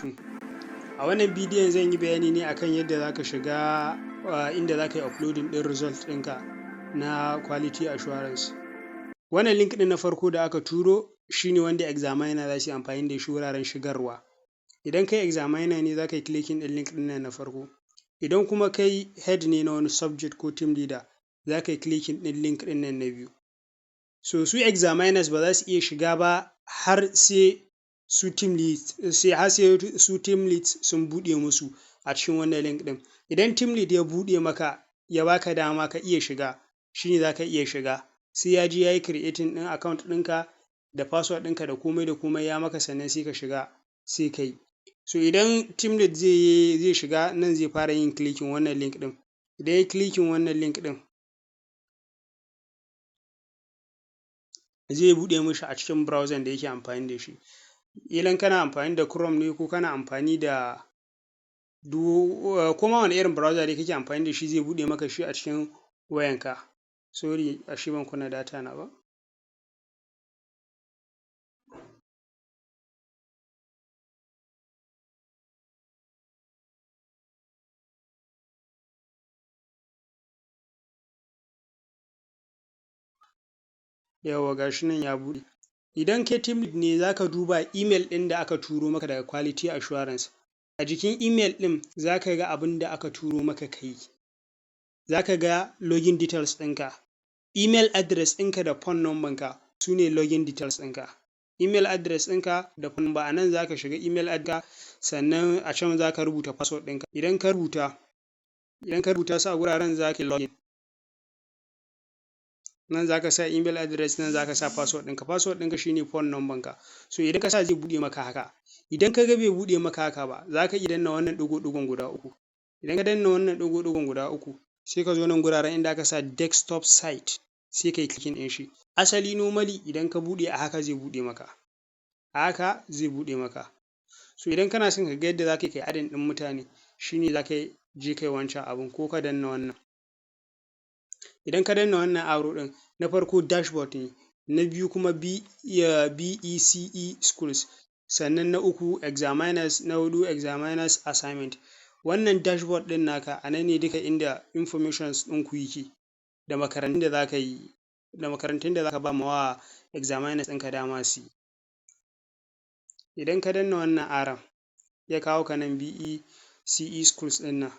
Wabarakatuh. A wannan bidiyon zan yi bayani ne akan yadda za ka shiga inda za ka yi uploading ɗin result ɗinka na quality assurance. Wannan link ɗin na farko da aka turo shi ne wanda examiner za su yi amfani da shi wuraren shigarwa. Idan kai examiner ne, za ka yi clicking ɗin link ɗin nan na farko. Idan kuma kai head ne na wani subject ko team leader, za ka yi clicking ɗin link ɗin nan na biyu. So su examiners ba za su iya shiga ba har sai su team leads sai har sai su team leads sun buɗe musu a cikin wannan link ɗin. Idan team lead ya buɗe maka, ya baka dama ka iya shiga, shi ne za ka iya shiga. Sai ya je ya yi creating ɗin account ɗinka da password ɗinka da komai da komai ya maka, sannan sai ka shiga, sai ka yi. So idan team lead zai shiga nan, zai fara yin clicking wannan link ɗin. Idan ya yi clicking wannan link ɗin, zai buɗe mishi a cikin browser da yake amfani da shi. Ƙilan kana amfani da Chrome ne ko kana amfani da ko ma wane irin browser dai kake amfani da shi, zai buɗe maka shi a cikin wayanka. Sorry, ashe ban kunna data na ba. Yawwa, ga shi nan ya buɗe. Idan kai team lead ne, za ka duba email ɗin da aka turo maka daga quality assurance. A jikin email ɗin za ka ga abin da aka turo maka ka yi. Za ka ga login details ɗinka, email address ɗinka da phone number ka, su ne login details ɗinka. Email address ɗinka da phone number, a nan za ka shiga email address, sannan a can za ka rubuta password ɗinka. Idan ka rubuta su a guraren, za ka yi login. Nan za ka sa email address, nan za ka sa password ɗinka. Password ɗinka shine phone number ka. So idan ka sa, zai buɗe maka haka. Idan ka ga bai buɗe maka haka ba, za ka iya danna wannan ɗigo-ɗigon guda uku. Idan ka danna wannan ɗigo-ɗigon guda uku, sai ka zo nan guraren inda aka sa desktop site, sai ka yi clicking ɗin shi. Asali normally idan ka buɗe a haka zai buɗe maka. A haka zai buɗe maka. So idan kana son ka ga yadda za ka yi adding ɗin mutane, shine za ka je ka yi wancan abun ko ka danna wannan. Idan ka danna wannan arrow ɗin, na farko dashboard ne, na biyu kuma BECE schools, sannan na uku examiners, na huɗu examiners assignment. Wannan dashboard ɗin naka, a nan ne duka inda informations ɗinku yake da makarantun da za ka yi da makarantun da za ka ba ma wa examiners ɗinka dama su yi. Idan ka danna wannan arrow, ya kawo ka nan BECE schools ɗin nan,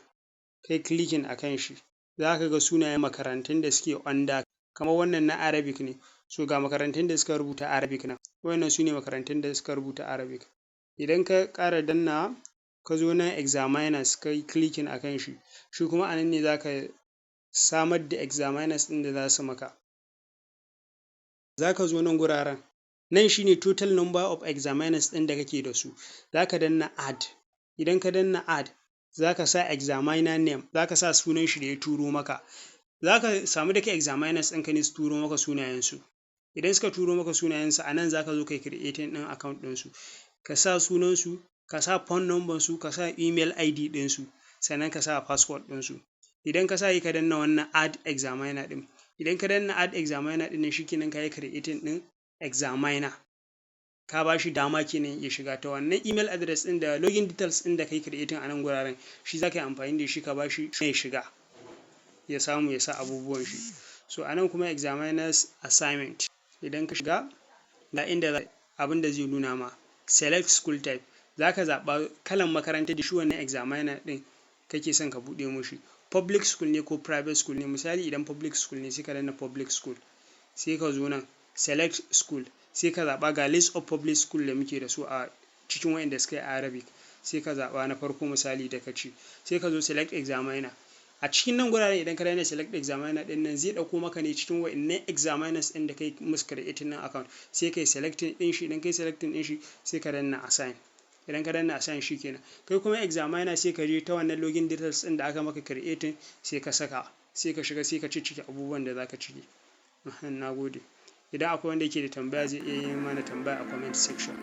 ka yi clicking a kan shi, za ka ga sunayen makarantun da suke under. Kamar wannan na Arabic ne, so ga makarantun da suka rubuta Arabic nan. Waɗannan su ne makarantun da suka rubuta Arabic. Idan ka ƙara dannawa, ka zo nan examiners, ka yi clicking a kan shi, shi kuma a nan ne za ka samar da examiners ɗin da za su maka. Za ka zo nan guraren, nan shi ne total number of examiners ɗin da kake da su. Za ka danna add. Idan ka danna add, za ka sa examiner name, za ka sa sunan shi da ya turo maka. Za ka samu duka examiners ɗinka ne su turo maka sunayensu. Idan suka turo maka sunayensu, a nan za ka zo ka yi creating ɗin account ɗinsu. Ka sa sunansu, ka sa phone number su, ka sa email ID ɗinsu, sannan ka sa password ɗinsu. Idan ka sa, sai ka danna wannan add examiner ɗin. Idan ka danna add examiner ɗin nan, shikenan, ka yi creating ɗin examiner. Ka ba shi dama kenan ya shiga ta wannan email address ɗin da login details ɗin da ka yi creating a nan guraren. Shi za ka yi amfani da shi ka ba shi ya shiga, ya samu ya sa abubuwan shi. So a nan kuma examiners assignment, idan ka shiga, ga inda abin da zai nuna ma: select school type. Za ka zaɓa kalan makarantar da shi wannan examiner ɗin kake son ka buɗe mushi. Public school ne ko private school ne? Misali, idan public school ne, sai ka danna public school. Sai ka zo nan select school, sai ka zaɓa. Ga list of public school da muke da su a cikin waɗanda suka yi Arabic, sai ka zaɓa na farko, misali da ka ce. Sai ka zo select examiner. A cikin nan guraren, idan ka danna select examiner ɗin nan, zai ɗauko maka ne cikin waɗannan examiners ɗin da kai musu creating nan account, sai kai selecting ɗin shi. Idan kai selecting ɗin shi, sai ka danna assign. Idan ka danna assign, shi kenan. Kai kuma examiner, sai ka je ta wannan login details ɗin da aka maka creating, sai ka saka, sai ka shiga, sai ka ciccike abubuwan da za ka cike. Na gode. Idan akwai wanda yake da tambaya, zai iya yi mana tambaya a comment section.